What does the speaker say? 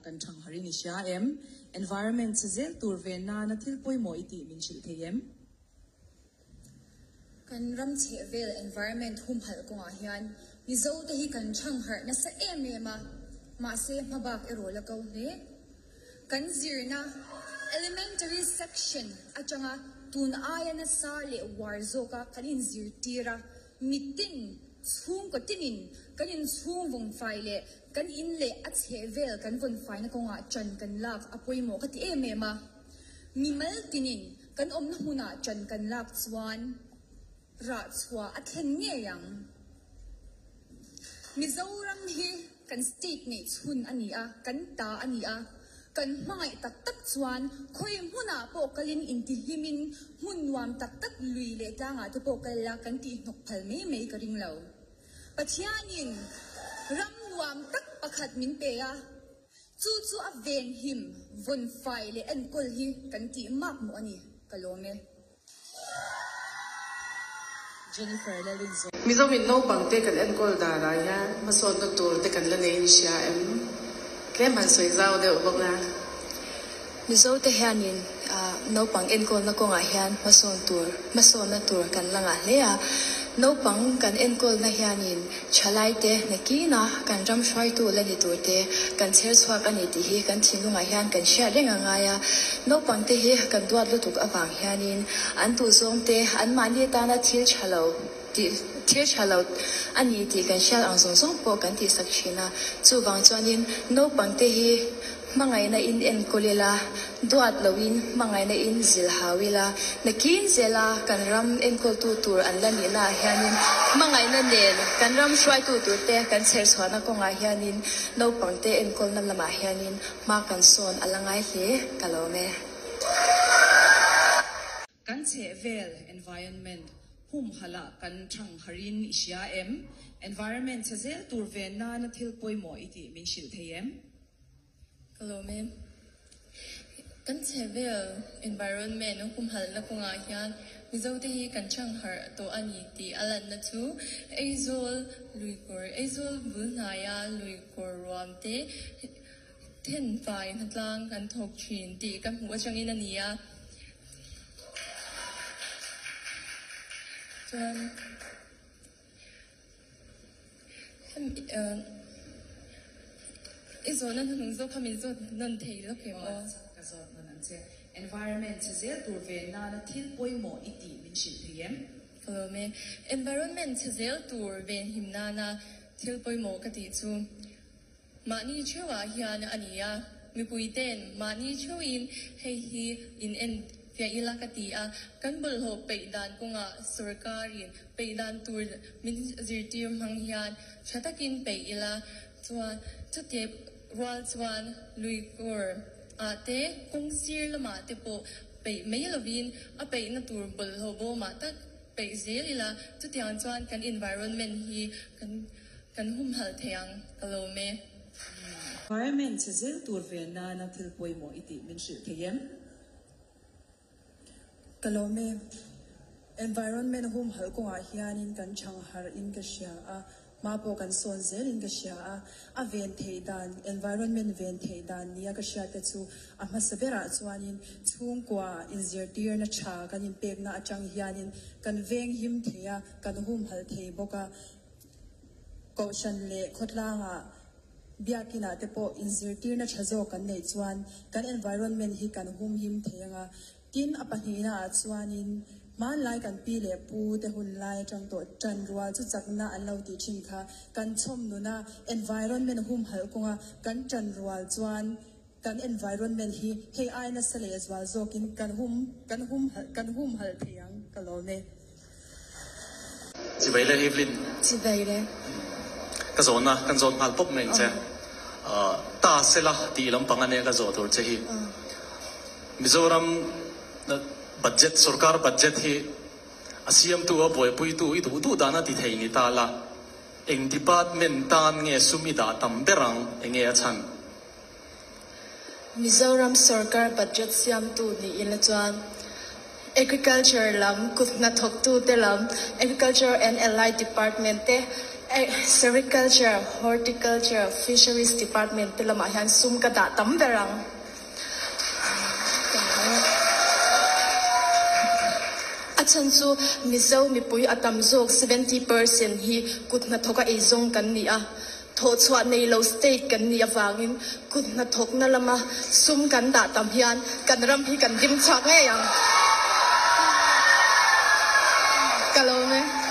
kan thangharin i hria em? Environment chhe zel tur ve nana thil pawimawh i tih min hrilh thei em? Kan ram chhehvel environment humhalh kawngah hian Mizote hi kan thangharh nasa em em a, mahse hmabak erawh la ko hle. Kan zirna Elementary section atanga tun aia nasa leh uar zawka kan inzirtir a, mitin chhungkaw tinin kan inchhung vawnfai leh kan in leh a chhehvel kan vawnfaina kawngah ṭan kan lak a pawimawh ka ti em em a. Mimal tinin kan awmna hmunah ṭan kan lak chuan rah chhuah a thlen ngei ang. Mizoram hi kan state neih chhun a ni a, kan ta a ni a. Kan hmangaih tak tak chuan khawi hmunah pawh kalin intihlimin hmun nuam tak tak lui leh tlangah te pawh kal la kan tihhnawk phal mai mai ka ring lo. Pathianin ram nuam tak pakhat min pe a, chu chu a venhim, vawnfai leh enkawl hi kan tih mak mawh a ni, ka lawm e. Jennifer Lalrinzawm. Mizo in naupang te kan enkawl danah hian hmasawnna tur te kan la nei in hria em? Tlem han sawi zau deuh bawk a. Mizo te hianin naupang enkawlna kawngah hian hmasawn tur, hmasawnna tur kan la ngah hle a. Naupang kan enkawlna hianin thalai te nakina kan ram hruaitu la ni tur te kan chher chhuak a ni tih hi kan thinlungah hian kan hriat reng a ngai a. Naupang te hi kan duat lutuk avang hianin an duhzawng te anmahni atana thil tha lo tih thil tha lo a ni tih kan hriat ang zawng zawng pawh kan tihsak thin a. Chuvang chuanin naupang te hi hmangaihna in enkawl ila, duat loin hmangaihna in zil hau ila, nakin zela kan ram enkawltu tur an la nihna ah hianin hmangaihna nen kan ram hruaitu tur te kan chher chhuahna kawngah hianin naupang te enkawlna lamah hianin hma kan sawn a la ngai hle ka lawm e. Kan chhehvel, environment, humhalh kan thangharin i hria em? Environment chhe zel tur ve nana thil pawimawh i tih min hrilh thei em? Ka lawm e. Kan chhehvel, environment, humhalhna kawngah hian Mizote hi kan thangharh tawh a ni tih a lanna chu Aizawl luikawr, Aizawl bul hnaia luikawr ruam te Thenfai hnatlang kan thawk thin tih ka hmuh atangin a ni a. Chuan i zawhna hnuhnung zawk kha min zawt nawn thei lawk em aw? Ka zawt nawn ang che. Environment chhe zel tur ve nana thil pawimawh i tih min hrilh thei em? Ka lawm e. Environment chhe zel tur venhim nana thil pawimawh ka tih chu Mahni theuhah hian a ni a, mipui ten mahni theuhin hei hi in en fiah ila ka ti a, kan bawlhhlawh peih dan kawngah sawrkarin peih dan tur min zirtir hmang hian tha takin peih ila chuan chutih rual chuan luikawr ah te kawng sir lamah te pawh peih mai lovin a peihna tur bawlhhlawh bawmah tak peih zel ila chutiang chuan kan environment hi kan Kan humhalh thei ang, ka lawm e. Environment chhe zel tur ve nana thil pawimawh i tih min hrilh thei em? Ka lawm e. Environment humhalh kawngah hianin kan chhang harh in ka hria a, hma pawh kan sawn zel in ka hria a. A ven theih dan, environment ven theih dan nia ka hriat te chu a hmasa berah chuanin chhungkua inzirtirna tha kan inpekna atang hianin kan venghim thei a, kan humhalh thei bawk a. Kohhran leh khawtlangah biakinah te pawh inzirtirna tha zawk kan neih chuan kan environment hi kan humhim thei ang a. Tin, a pahnihnaah chuanin hmanlai kan pi leh pu te hun lai atang tawh tan rual chu chakna an lo tih thin kha kan chhawm nuna environment humhalh kawnga kan tan rual chuan kan environment hi hei ai nasa leh zual zawkin kan hum kan humhalh kan humhalh thei ang ka lawm e. Chibai le Evelyn. Chibai le. Ka zawhna kan zawt nghal pawp mai ang che. Ta sela tih lampang a nia ka zawh tur che hi. Mizoram budget sorkar budget hi a siamtu a buaipuitu i duh duh dan a ti thei ni ta la. Eng department tan nge sum i dah tam ber ang enge a chhan? Mizoram sorkar budget siamtu ni ila chuan Agriculture lam, kut hnathawktute lam, Agriculture and Allied Department te, Sericulture, Horticulture, Fisheries Department te lamah hian sum ka dah tam ber ang. A chhan chu Mizo mipui a tam zawk 70% hi kut hnathawka eizawng kan ni a, thawhchhuah nei lo state kan nih avangin kut hnathawkna lama sum kan dah tam hian kan ram hi kan dim chhuak ngei ang. Ka lawm e.